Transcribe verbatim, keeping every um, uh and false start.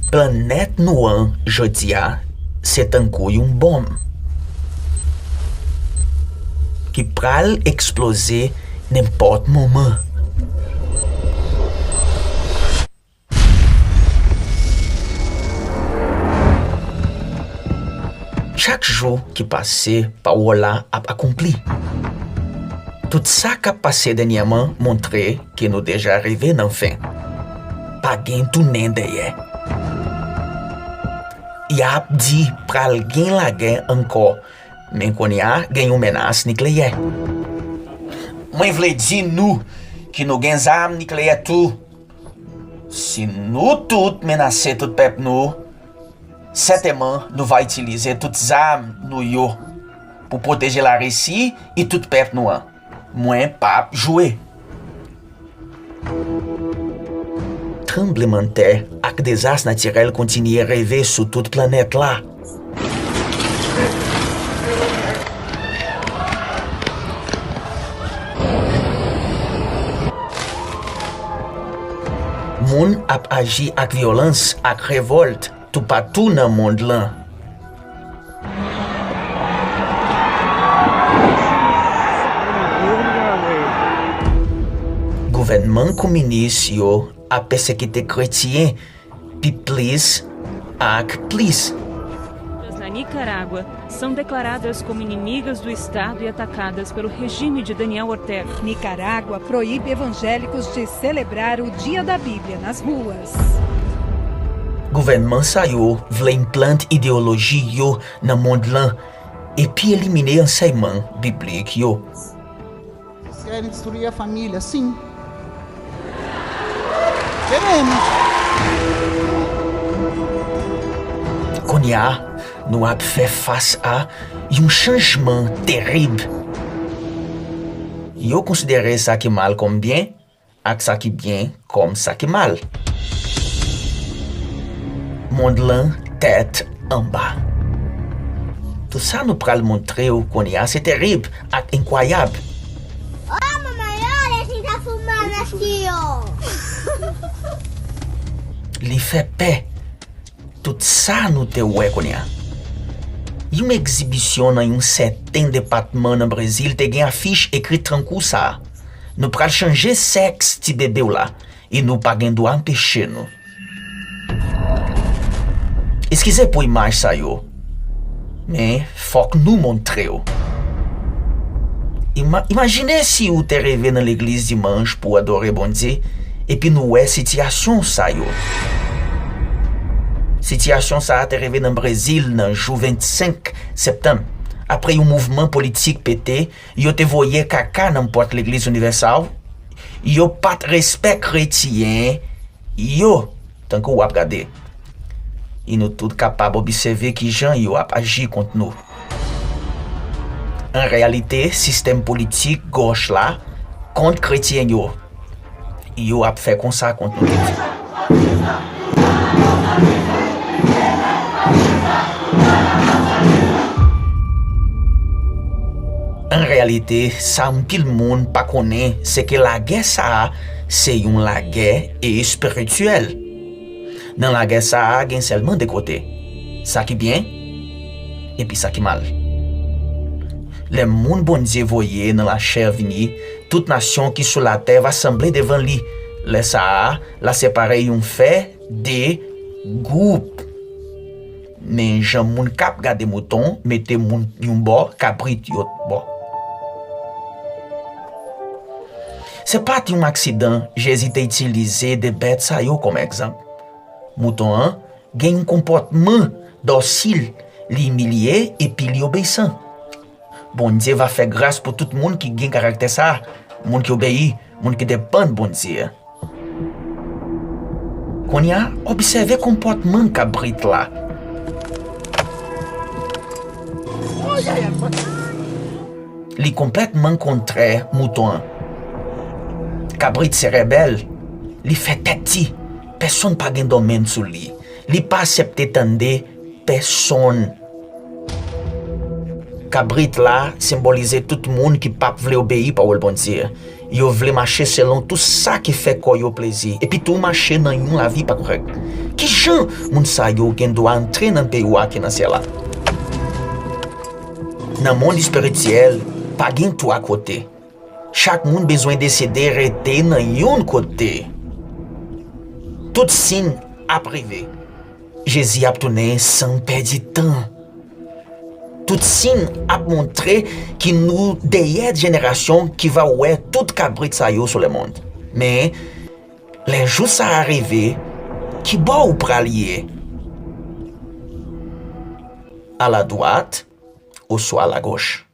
Planèt nou an jodi a se tankou yon bonm ki pral eksploze nenpòt moman. Chak jou ki pase, pawòl la ap akonpli. Tout sa k ap pase dènyèman montre ke nou deja rive nan fen. Pa gen tounen dèyè. Y ap di pral gen lagè ankò, men kounye a gen yon menas nikleyè. Mwen vle di nou ke nou gen zam nikleyè tou. Si nou tout menase tout pèp nou, sètènman nou va itilize tout zam nou yo pou pwoteje Larisi e tout pèp nou an. Mwen p ap jwe. Tranblemanntè ak dezas natirèl kontinye rive sou tout planèt la. Moun ap aji ak vyolans ak revòlt toupatou nan mond lan. Gouvènman kominis yo ap pèsekite kretyen pi plis ak plis. Na Nicarágua, são declaradas como inimigas do Estado e atacadas pelo regime de Daniel Ortega. Nicarágua proíbe evangélicos de celebrar o Dia da Bíblia nas ruas. Gouvènman sa yo vle enplant ideyoloji yo nan mond lan epi elimine ansèyman biblik yo. Eles querem destruir a família, sim. Queremos. Kounye a, nou ap fè fas a yon chanjman terib. Yo konsidere sa ki mal kòm byen ak sa ki byen kòm sa ki mal. Mond lan tèt anba. Tout sa nou pral montre w kounye a se terib ak enkwayab. Oh, mamá, yo necesito fumar vestido. Li fè pè. Tout sa nou te wè kounye a. Yon egzibisyon nan yon sèten depatman nan Brezil te gen afich ekri tankou sa a, nou pral chanje sèks ti bebe w la e nou pa gen dwa anpeche nou. Eskize pou imaj sa yo, men fòk nou montre w. Ima, imajine si ou te reve nan legliz dimanch pou w adore Bondye, epi nou wè sitiyasyon sa yo. Sitiyasyon sa a te reve nan Brezil nan jou vennsenk septanm. Apre yon mouvman politik pete, yo te voye kaka nan pòt legliz Universal. Yo pa t respè kretyen yo, tankou w ap gade. E nou tout kapab obsève kijan yo ap aji kont nou. An reyalite, sistèm politik gòch la kont kretyen yo. Yo ap fè konsa kont nou tou. An reyalite, sa anpil moun pa konnen, se ke lagè sa a se yon lagè espirityèl. Nan lagè sa a, gen sèlman de kote, sa ki byen epi sa ki mal. Lè moun Bondye voye nan lachè vini, tout nasyon ki sou latè va sanble devan li. Lè sa a, l a separe yon fè de gwoup. Men jan moun k ap gade mouton mete moun yon bò, kabrit yòt bò. Se pa t yon aksidan Jezi te itilize de bèt sa yo kòm egzanp. Mouton an gen yon konpòtman dòsil, li imilye epi li obeyisan. Bondye va fè gras pou tout moun ki gen karaktè sa a, moun ki obeyi, moun ki depann Bondye. Kounye a, obsève konpòtman kabrit la. Li konplètman kontrè mouton an. Kabrit se rebèl, li fè tèt ti, pèsonn pa gen domèn sou li. Li pa aksepte tande pèsonn. Kabrit la senbolize tout moun ki p ap vle obeyi pawòl Bondye. Yo vle mache selon tout sa ki fè kò yo plezi, epi tou mache nan yon lavi pa kòrèk. Ki jan moun sa yo gen dwa antre nan peyi wa ki nan syèl la? Nan mond espirityèl, pa gen twa kote. Chak moun bezwen deside rete nan yon kote. Tout siy ap rive. Jezi ap tounen san pèdi tan. Tout siy ap montre ki nou dèyè jenerasyon ki va wè tout kabrit sa yo sou lemonn. Men, lè jou sa a rive, ki bò ou pral ye? Aladwat oswa alagoch?